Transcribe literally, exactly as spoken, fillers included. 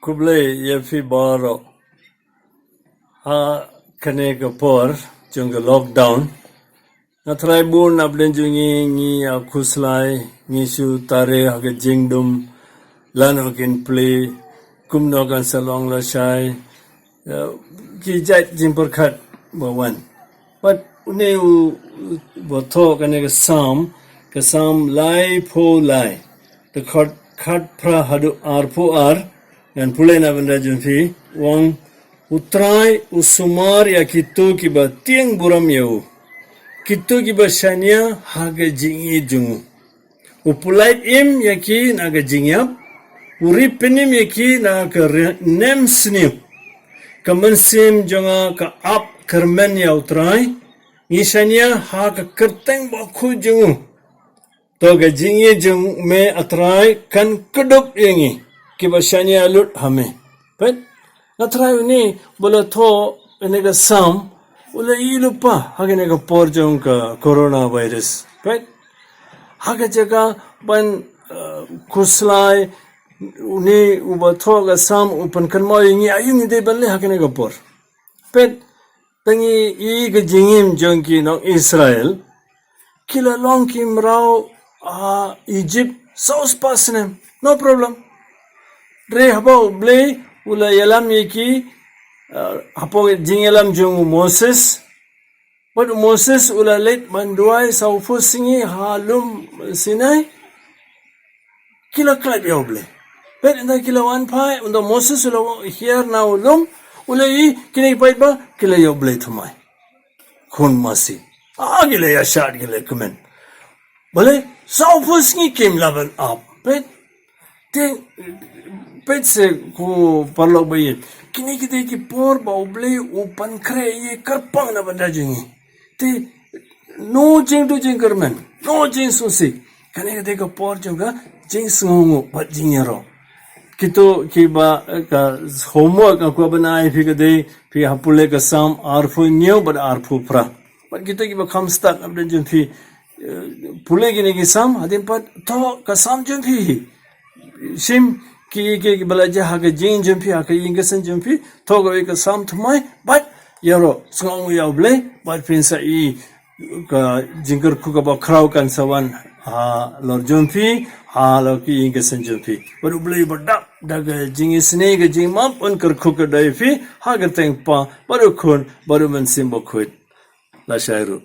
Khublei ïa phi baroh. Ha kane ka por jong ka lockdown, nga trai bun na bdeng jong ngi, ngi ïa khuslai, ngi shu tare ha ka jingdum, lano kin plie, kumno kan sa long lashai, ïa, ki jait jingpyrkhat ba wan. Bad une u, u ba thoh kane ka Salm, ka Salm laiphew lai, dkhot khatphra haduh arphew ar, ngan pule na bynta jong phi, u ong, U Trai u sumar ïa kito kiba tieng burom ïa u, kito kiba shaniah ha ka jingïeit jong u. U pynlait im ïa ki na ka jingïap, u ri pynim ïa ki na ka re-, nemsniew. Ka mynsiem jong nga ka ap kyrmen ïa U Trai, ngi shaniah ha ka kyrteng bakhuid jong u. To ka jingïeit jong me A Trai kan kdup ïa ngi kiba shaniah lut ha me. Peit, nga trai une ba la thoh une ka Salm, u la ïoh lypa ha kane ka por jong ka coronavirus. Peit, ha ka jaka ban, eh, khuslai, une uba thoh ka Salm u pynkynmaw ïa ngi aïu ngi dei ban leh ha kane ka por. Peit, tang i, i ka jingim jong ki nong Israel, ki la long ki mraw, ah, Egypt, saw spah snem, no problem. Re haba U Blei u la ïalam ïa ki, ah, hapoh jingïalam jong u Moses, bad u Moses u la leit ban duwai sawphew sngi ha lum Sinai, ki la klet ïa U Blei. Peit, ynda ki la wan phai, ynda Moses u la hiar na u lum, u la ïohi kine ki paidbah ki la ïa U Blei thymmai. Khun masi. Ah, ki la ïa shad, ki la kmen. Balei, sawphew sngi kim lah ban ap. Peit, te, peit se ko paralok ba ïeit. Kine ki dei ki por ba U Blei u pynkhreh ïa kyrpang na bynta jong ngi. Te, no jingduh jingkyrmen, no jingsngewsih. Kane ka dei ka por jong ka jingsngewnguh bad jingïaroh. Kito kiba, eh, ka homework nga kwah ban ai phi ka dei, phi ha pule ka Salm arphew hynñiew bad arphew phra. Bad kito kiba kham stad na bynta jong phi, eh, pule kine ki Salm, hadien pat thoh ka Salm jong phi hi. Shim ki, ki, kiba la jia ha ka jingim jong phi, ha ka ïing ka sem jong phi, thoh kawei ka Salm thymmai, bad ïaroh, sngewnguh ïa U Blei, bad phin sa ïohi ka jingkyrkhu kaba khraw kan sa wan halor jong phi, halor ka ïing ka sem jong phi. Bad U Blei ba dap da ka jingisynei ka jingmap un kyrkhu kyrdoh ïa phi, ha ka kyrteng Kpa, bad u Khun, bad u Mynsiem Bakhuid. Lashai ruh.